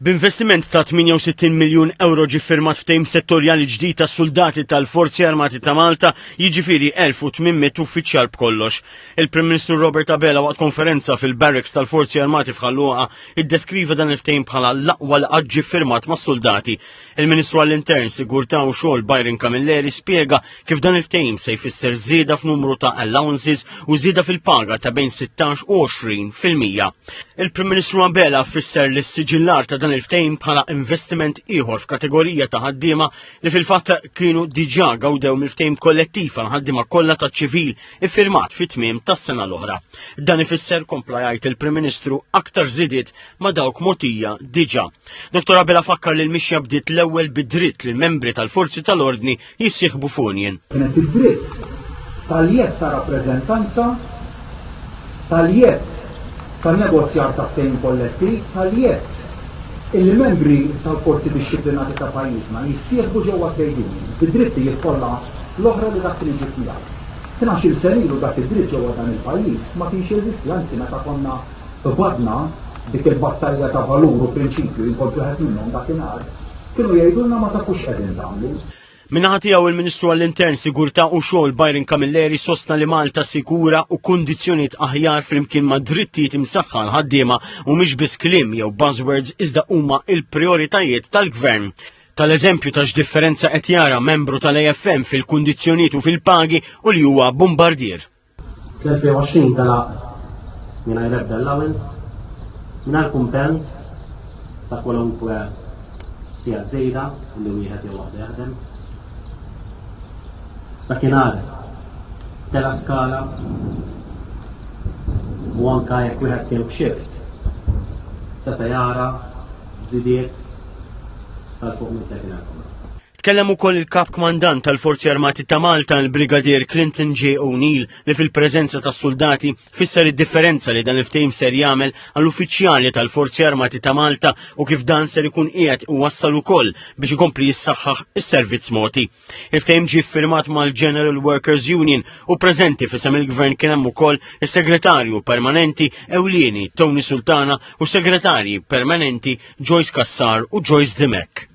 B'investiment ta' 68 miljun ewro ġie ffirmat ftehim settorjali ġdid għas-suldati tal-Forzi Armati ta' Malta, jiġifieri 1,800 uffiċjal b'kollox. Il-Prim Ministru Robert Abela waqt konferenza fil-Barracks tal-Forzi Armati f'Ħal Luqa iddeskriva dan il-ftehim bħala l-aqwa li qatt ġie ffirmat mas-suldati. Il-Ministru għall-Intern, Sigurtà u Xogħol Byron Camilleri spjega kif dan il-ftehim se jfisser żieda f'numru ta' allowances u żieda fil-paga ta' bejn 16 u 20%. Il-Prim Ministru Abela fisser li s-siġillar ta' dan il-ftehim bħala investiment ieħor f'kategorija ta' ħaddiema li fil-fatt kienu diġà gawdew mill-ftehim kollettiv għal ħaddiema kollha taċ-ċivil iffirmat fit-tmiem tas-sena l-oħra. Dan ifisser kompla jgħid il-Prim Ministru aktar żidiet ma' dawk mogħtija diġà. Dottor Abela fakkar li l-mixja bdiet l-ewwel bid-dritt li l-membri tal-forzi tal-ordni jissieħbu f'union. Kienet id-dritt tal-jedd ta' rappreżentanza, tal-jedd tan-negozjar ta' ftehim kollettiv, tal-jedd illi membri tal-forzi dixxiplinati ta' pajjiżna jissieħbu ġewwa trade union bid-drittijiet kollha l-oħra li dak kien iġib miegħu. Tnax-il sena ilu dak id-dritt ġewwa dan il-pajjiż ma kienx jeżisti, anzi meta konna Qbadna dik il-battalja ta' valur u prinċipju, jien kont wieħed minnhom dakinhar, kienu jgħidulna ma tafux x'qegħdin tagħmlu. Min-naħa tiegħu il-Ministru għall-Intern, Sigurtà u Xogħol Byron Camilleri sostna li Malta sikura u kundizzjonijiet aħjar flimkien ma' drittijiet imsaħħa għall-ħaddiema mhumiex biss kliem jew buzzwords iżda huma il-prijoritajiet tal-Gvern. Tal-eżempju ta' x'differenza qed jara membru tal-AFM fil-kundizzjonijiet u fil-pagi u li huwa bombardier. Fl-2020 telaq mingħajr ebda allowance, mingħajr kumpens ta' kwalunkwe sigħat żejda li wieħed jew waħda jaħdem. Dakinhar tela' skala u anka jekk wieħed kien f'xift seta' jara b'żidiet tal-fuq minn 30,000. Tkellem ukoll il-Kap Kmandant tal-Forzi Armati ta' Malta, il-Brigadier Clinton J. O'Neill, li fil-preżenza tas-suldati fisser id-differenza li dan il-ftehim ser jagħmel għall-uffiċjali tal-Forzi Armati ta' Malta u kif dan ser ikun qiegħed iwassal ukoll biex ikompli jissaħħaħ is-servizz mogħti. Il-ftehim ġie ffirmat mal-General Workers Union u preżenti f'isem il-Gvern kien hemm ukoll is-Segretarju Permanenti Ewlieni Tony Sultana u Segretarji Permanenti Joyce Cassar u Joyce Dimech.